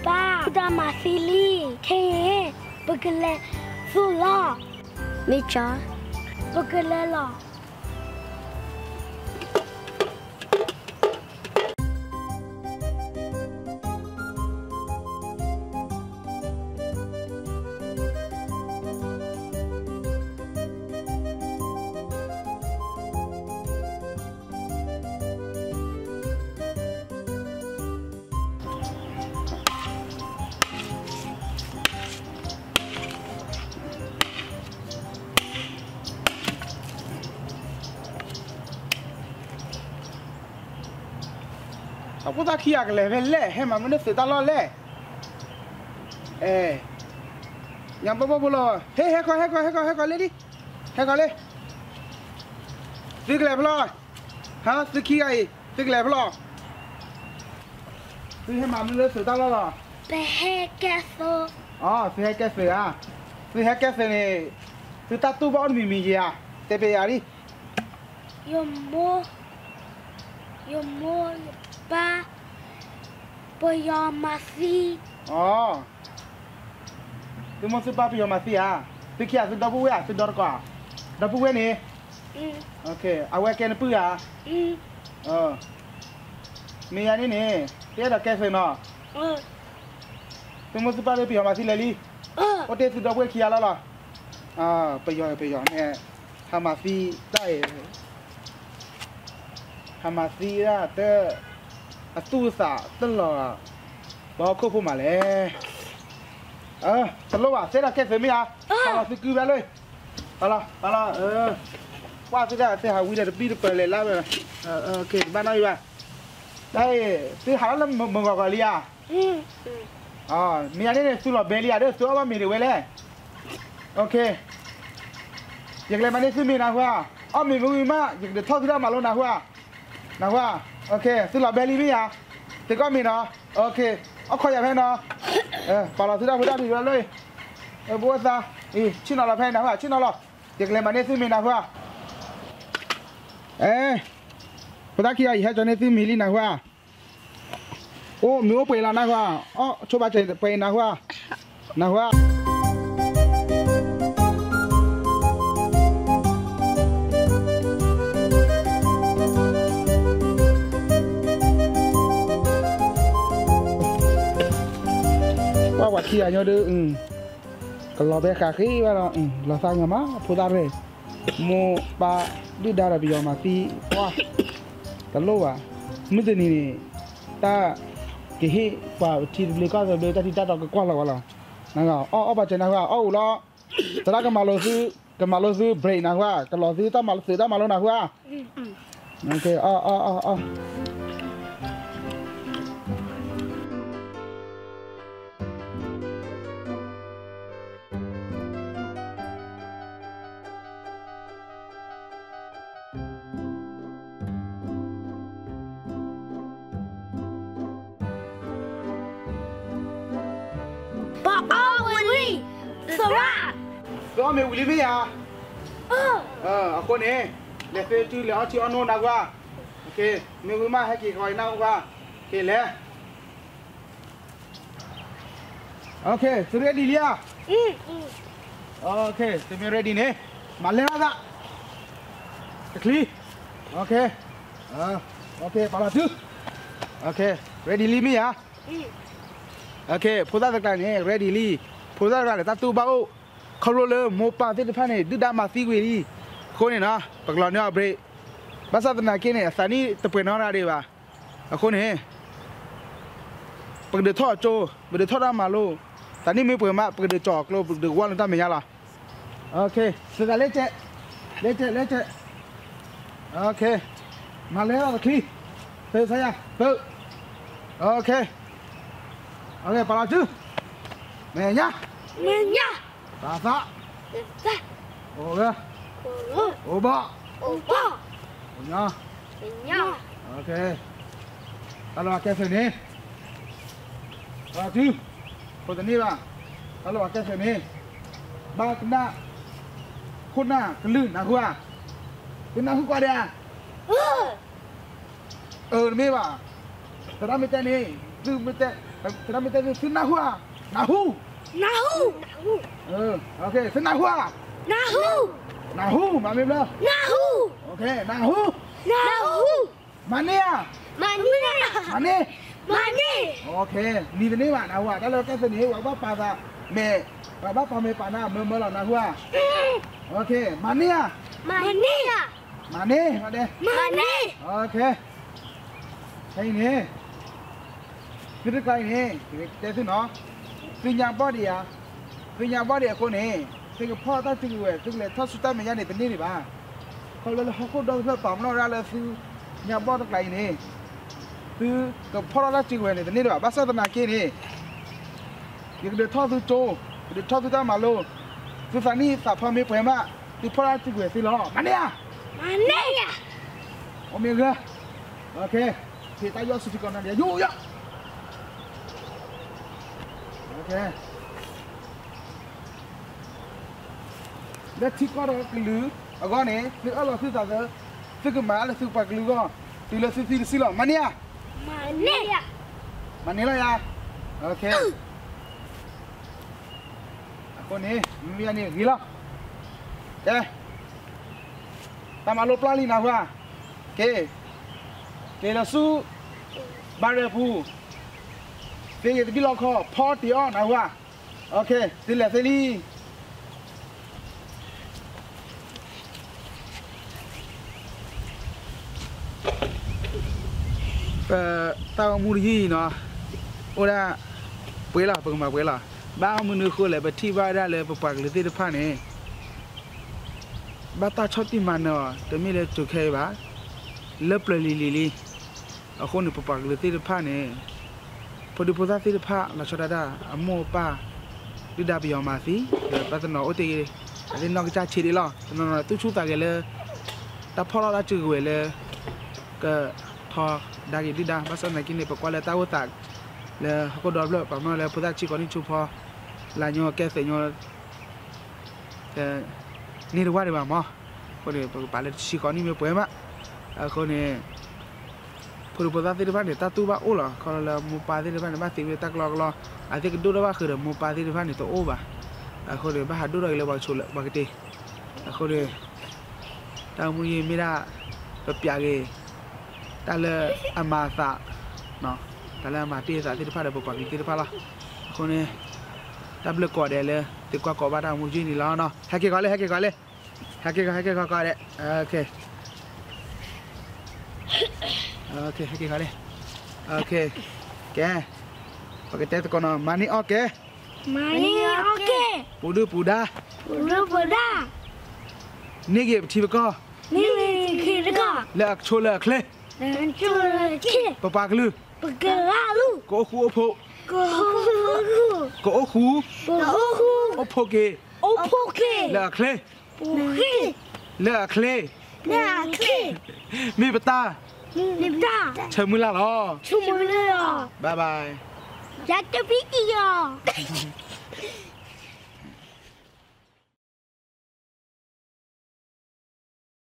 ပၢ်, ဒုၣ်ဒါမၤသံလံ, ခဲအံၤ ပကလဲၤသိၣ်လီၤ. မ့ၢ်ကၠီ, ပကလဲၤလီၤ. အဖိသၣ်ခံဂၤကလဲၤဖဲလဲၣ်, ဟဲမၤမနုၤသုးတၢ်လီၢ်လဲၣ်. အဲ, ညါဘီဘီဖိလီၤ, ဟဲ ဟဲခီ ဟဲခီ ဟဲခီ ဟဲခီလံဒံး, ဟဲခီလံ. သုကလဲၤဖဲလဲၣ်, ဟါ, သုခံဂၤအံၤ သုကလဲၤဖဲလဲၣ်. သုဟဲမၤမနုၤလၢသုးတၢ်လီၢ်လီၤ. ပဟဲကဲသုး. အ, သုဟဲကဲသုးဧါ. သုဟဲကဲသုးန့ၣ် သုတၢ်တူၢ်ဘၣ်အိၣ်တမံၤမံၤဧါ, တဲပယၤလံ. ယမိၢ်, ယမိၢ်ယပၢ် ပယီၤမၤသံ. အ, သုမိၢ်သုပၢ်ပယီၤမၤသံဧါ. သုခံဂၤသုဒီပုၢ်ဝဲၢ်ဧါ, သုဒီတကိးဧါ. ဒီပုၢ်ဝဲၢ်န့ၣ်, အဝဲကဲနပုၢ်ဧါ. မ့ၢ်ယၤန့ၣ်န့ၣ် သုအဲၣ်ဒိးကဲသုးနီၤ. သုမိၢ်သုပၢ်လၢပယီၤမၤသံလဲၤလံ. အိၣ်တ့ၢ်သုဒီပုၢ်ဝဲၢ်ခံဂၤလီၤလီၤ. ပယီၤ ပယီၤန့ၣ် ဟးမၤသံတၢ်အံၤ ဟးမၤသံဒၣ်တၢ် အသူၣ်အသးတလီၤ ပှၤဟီၣ်ခိၣ်ဖိမးလဲၣ်. တလိၣ်ဘၣ် သုအဲၣ်ဒိးကဲသုးမ့ၢ်ဧါ. ပာ်လီၤသုကုဘဲလၢ, ပာ်လီၤ ပာ်လီၤ. ကွၢ်သုဒၣ်သုဟးဝံဒီးတပံၢ်တပၢၤလဲၤလၢဝဲ, တဘၣ်နီတမံၤဘၣ်. တၢ်အံၤ သုဟးထီၣ်လၢမုၢ်ဂီၤဂီၤလံဧါ. မ့ၢ်ယၤန့ၣ်န့ၣ် သုလီၤဘဲလံဧါ, ဒီးသုအီၣ်ဘၣ်မ့ၤဒံးဝဲလဲၣ်. ယကလဲၤမၤန့ၢ်သုမ့ၤနၢ်ဟူဧါ. အီၣ်မ့ၤမ့ၢ်ဝံၤမး ယကဒုးထီၣ်သုတၢ်မၤလိနၢ်ဟူဧါ. နၢ်ဟူဧါ. သုလီၤဘဲလံမ့ၢ်ဧါ. သုကအီၣ်မ့ၤနီၤ. အီၣ်ခီယၤဖဲနီၤ. ပာ်လီၤသုတၢ်ဖိတၢ်လံၤလၢ, ဘိသး, ဆ့ၣ်နီၤလီၤဖဲနၢ်ဟူဧါ, ဆ့ၣ်နီၤလီၤ. ယကလဲၤမၤန့ၢ်သုမ့ၤနၢ်ဟူဧါ. ဖိသၣ်ခံဂၤအံၤ ဟဲကၠီန့ၢ်သုမ့ၤလံနၢ်ဟူဧါ. အိၣ်မ့ၤအိၣ်ပှဲၤလီၤနၢ်ဟူဧါ. အီၣ်ဆိဘၣ်စဲးပှဲၤနၢ်ဟူဧါ. နၢ်ဟူဧါ. ကွၢ်ပှၤခံဂၤညီဒုး, ကလီၤဘဲဃးဃ့ဘၣ်ဒီး လီၤသးဂ့ၤမး ဖိသၣ်ရဲၣ်, မိၢ်ပၢ်ဒုၣ်ဒါဒီးပယီၤမၤသံ, ပှၤ, တလိၣ်ဘၣ်, မုၢ်တနံၤန့ၣ် တၢ်ကဟ့ၣ်ပှၤ ထံသဘျ့ကီၢ်သဘျ့ တၢ်ထံတၢ်တီကကွၢ်လီၤဝဲလီၤ. အီၣ်အီၣ်ဘၣ်စဲးနၢ်ဟူဧါ, အီၣ်အိၣ်လီၤ. သရၣ်ကမၤလိသု, ကမၤလိသု break နၢ်ဟူဧါ, ကလီၤသုတၢ်မၤလိ သုးတၢ်မၤလိနၢ်ဟူဧါ. အီၣ်အီၣ်အီၣ်အီၣ်အီၣ်. ပအီၣ်ဝံၤလံ, သရၣ်. သုအီၣ်မ့ၤဝံၤလံမ့ၢ်ဧါ. အဃိန့ၣ် လဲၤသုတုၤလဲၤအီထံအီနိနၢ်ဟူဧါ. မ့ၢ်ဝံၤမး ဟဲက့ၤဃီၤအံၤနၢ်ဟူဧါ. က့ၤလဲၤ. သု ready လံဧါ. သုမ့ၢ် ready န့ၣ် မၤလဲၤထီၣ်သး တချံ. ပာ်လီၤတုၤ. ready လံမ့ၢ်ဧါ. ဖိသၣ်တကျါန့ၣ် ready လံ. ဖိသၣ်တကျါန့ၣ် တၢ်တူၢ်ဘၣ်အိၣ် ခီဖျိလၢမိၢ်ပၢ်သ့ၣ်တဖၣ်န့ၣ် ဒုၣ်ဒါမၤသံကွံာ်လံ. အဃိန့ၣ်နီၤ ပကလီၤန့ၢ်အီၤ break. ဘၣ်ဆၣ်သနာ်က့န့ၣ် အသးနံၣ်တပှဲၤနီတဂၤဒံးဘၣ်. အဃိန့ၣ် ပကဒုးထီၣ်အကၠိ, ပကဒုးထီၣ်တၢ်မၤလိ, သးနံၣ်မ့ၢ်ပှဲၤမး ပကဒုးကၠီၤအကျိ ပကဒုးဝီလၢတၢ်မဲာ်ညါလီၤ. သုသးလဲၤကဲး, လဲၤကဲး လဲၤကဲး. မၤလဲၤထီၣ်တချံ. သုဆါယၤ, သု. ပာ်လီၤတုၤ. မဲာ်ညါ, မဲာ်ညါ. သးသး, သးသး. အိၣ်ဂၢၢ်, အိၣ်ဘီ, အိၣ်ဘီ. ညါ, ညါ. တၢ်လၢပှၤကဲသုးန့ၣ် ပာ်လီၤတုၤ. ဖိတန့ၢ်ဘၣ်. တၢ်လၢပှၤကဲသုးန့ၣ် ဘၣ်ကနၣ် ခိၣ်နၢ်ကလုၢ်နၢ်ဟူဧါ. သုနၢ်ဟူကွၢ်ဒံးဧါ. အၢ တမ့ၢ်ဘၣ်. သရၣ်မ့ၢ်တဲန့ၣ် သုမ့ၢ်တဲ တၢ်မ့ၢ်တဲသု သုနၢ်ဟူဧါ, နၢ်ဟူ, သုနၢ်ဟူဧါ, နၢ်ဟူ, မၤမ့ၢ်ဘျီ, နၢ်ဟူ, နၢ်ဟူ, မၤန့ၢ်ဧါ, မၤန့ၢ်, မၤန့ၢ်, နံၤတန့ၢ်ဘၣ် နၢ်ဟူဧါ, တၢ်လၢကဲသ့န့ၣ် ပှၤဘၣ်ပာ်သးမဲာ်, ပှၤဘၣ်ပာ်မဲာ်ပာ်နါ မၢမၢလီၤ နၢ်ဟူဧါ, မၤန့ၢ်ဧါ, မၤန့ၢ်, မၤန့ၢ်, ခဲအံၤန့ၣ် သုတကျါအံၤန့ၣ် ယကတဲသုနီၤ, သုညါဘီၣ်ဒံးဧါ, သုညါဘီၣ်ဒံးအဃိန့ၣ် သုကဖီၣ်တၢ်စုကဝဲၤ သုကလဲၤထီၣ်ဆူတၢ်မဲာ်ညါန့ၣ် တန့ၢ်ဒံးဘၣ်. ခီဖျိလၢဟီၣ်ခိၣ်ဒီသဖျၢၣ်ပာ်ပနီၣ်ဒၣ်လၢသုညါဘီၣ်တကျါအံၤန့ၣ် သုကဖီၣ်ထီၣ်တၢ်စုကဝဲၤန့ၣ် တန့ၢ်ဒံးဘၣ်. ဘၣ်ဆၣ်သနာ်က့န့ၣ် ယကဒုးထီၣ်သုကၠိ, ကဒုးထီၣ်သုတၢ်မၤလိ, သုသးနံၣ်သးဖီမ့ၢ်ပှဲၤမး သုဖီၣ်တၢ်စုကဝဲၤသ့လီၤ. မၤန့ၢ်ဧါ, မၤန့ၢ်ဧါ, အိၣ်မ့ၢ်ဂ့ၤ, ဖံးတၢ်ယီၣ်ဆူထံကီၢ်နၤဒီး ယိယီၣ် လၢထံကီၢ်ဒီးကလုာ်အဂီၢ်န့ၣ် သုအၢၣ်လီၤသုသးသၢ, သုကမၤလၢသုပှၤကလုာ်အဂီၢ် တုၤလၢသုသံတစုလီၤ. မၤန့ၢ်ဧါ, မၤန့ၢ်လီၤယၤ, အဃိန့ၣ် မ့ၢ်ယၤန့ၣ်ဂ့ၤလီၤ. ကဲ, တၢ်မၤလိပျၢ်လံနၢ်ဟူဧါ, က့ၤ, က့ၤလီၤဆူ ဘၣ်ရၢၣ်ပူၤ, သ့ဂ့ၤတဘံၣ်လီခီ ဖီတ့ၢ်အီၣ်နၢ်ဟူဧါ, သုလဲၤသ့လံ. ပတၢ်အိၣ်မူတယုၢ်အံၤနီၤ, အိၣ်ဒၣ်ပှဲၤလီၤ, ပကမၤပှဲၤလီၤ. ဘၣ်မနုၤအဃိလဲၣ်, ပထံၣ်ဘၣ်ဝဲဒၣ်လၢပပှၤကလုာ်သ့ၣ်တဖၣ်န့ၣ် ဘၣ်တၢ်ဆီၣ်တံၢ်မၤနၢၤအီၤ တမ့ၢ်လၢကၠိခဲအံၤဘၣ်, လၢပျၢၤလံၤလံၤလံ. အဃိန့ၣ် ပပှၤကလုာ်သ့ၣ်တဖၣ်န့ၣ် ဖိဒံဖိသၣ်သ့ၣ်တဖၣ် လီၤဆီဒၣ်တၢ် အမိၢ်အပၢ် ဒုၣ်ဒါပယီၤမၤသံ, ဒီးပှၤတနီၤအိၣ်တ့ၢ်ဂ့ၤ, အသ့ၣ်နီၣ်ကစၢ်ဆံးဒံးလီၤ. တနီၤနီၤသူၣ်ဆူၣ်သးဂဲၤလၢ တၢ်ဖီၣ်လီၤတၢ်စုကဝဲၤလၢ ကထီဒါက့ၤဒုၣ်ဒါ, ဘၣ်ဆၣ်သနာ်က့န့ၣ် ပကွၢ်လၢတၢ်အိၣ်သး လၢဟီၣ်ခိၣ်ဒီဖျၢၣ် ပာ်ပနီၣ်လၢဖိသၣ်ဆံးကိးနံၣ်ဆူဖီ လၢညိကဲသုးညိ န့ၢ်တဝၢ်ဒံးဘၣ်မး, အဃိန့ၣ် ပကပာ်လၢတဆံဃိးနံၣ်မ့ၢ်ပှဲၤမး, အဃိန့ၣ် ဖိဒံဖိသၣ်သ့ၣ်တဖၣ်န့ၣ် တၢ်တူၢ်ဘၣ်အိၣ်လီၤ. ခီဖျိလၢမိၢ်ပၢ်သ့ၣ်တဖၣ်န့ၣ် ဘၣ်သ့ဝဲတၢ်ကလီကလီ, အသ့ၣ်ကဒိၣ်ထီၣ်ဘၣ်ဃုာ်ဒီးမိၢ်ပၢ်သ့ၣ်တဖၣ်န့ၣ်တအိၣ်ဘၣ်. အဃိန့ၣ် ဘၣ်ဟးဒိၣ်ထီၣ်က့ၤလၢပှၤကဆိးလၢပှၤကတ့ၤ, အဃိန့ၣ် တၢ်အိၣ်မူတယုၢ်မ့ၢ်ဒၣ် ပပျးက့ၤ တၢ်လၢအမၤအသး, တၢ်လၢအမၤတ့ၢ်အသးသ့ၣ်တဖၣ်ဒီးပပှၤကလုာ်သ့ၣ်တဖၣ်လီၤ. အဃိန့ၣ် တၢ်ဘျုးကိးဂၤဒဲးလၢ သုကွၢ်ကိးဘၣ်တၢ်အိၣ်မူတယုၢ်န့ၣ်လီၤ. ဟဲက့ၤဃီၤလံ, ဟဲက့ၤဃီၤလံ, ဟဲက့ၤဃီၤ, ဟဲက့ၤဃီၤကိးဂၤဒဲး, ဟဲက့ၤဃီၤလံ, ကဲ, ပကတဲသကိးနီၤ, မၤန့ၢ်အီၣ်ကဲ, မၤန့ၢ်အီၣ်ကဲ, ပူၤဒုၣ်ပူၤဒါ, ပူၤဒုၣ်ပူၤဒါ, န့ၢ်ဂ့ၤပထံပကီၢ်, န့ၢ်ဂ့ၤပထံပကီၢ်, လၢအဆိလၢအချ့, လၢအဆိလၢအချ့, ပပှၤကလုာ်, ပကရၢလူ, ကအိၣ်ဃူအိၣ်ဖိး, ကအိၣ်ဃူ, ကအိၣ်ဃူ, ကအိၣ်ဃူ, အိၣ်ဖိးက့ၤ, အိၣ်ဖိးက့ၤ, လၢအချ့, လၢအချ့, လၢအချ့, မ့ၢ်ပတၢ်, မ့ၢ်ပတၢ်, ဆၢမုၢ်လၢ်လီၤ. ဆၢမုၢ်လၢ်လီၤ. Bye bye. ယၤတပံၢ်ကံယီၤ.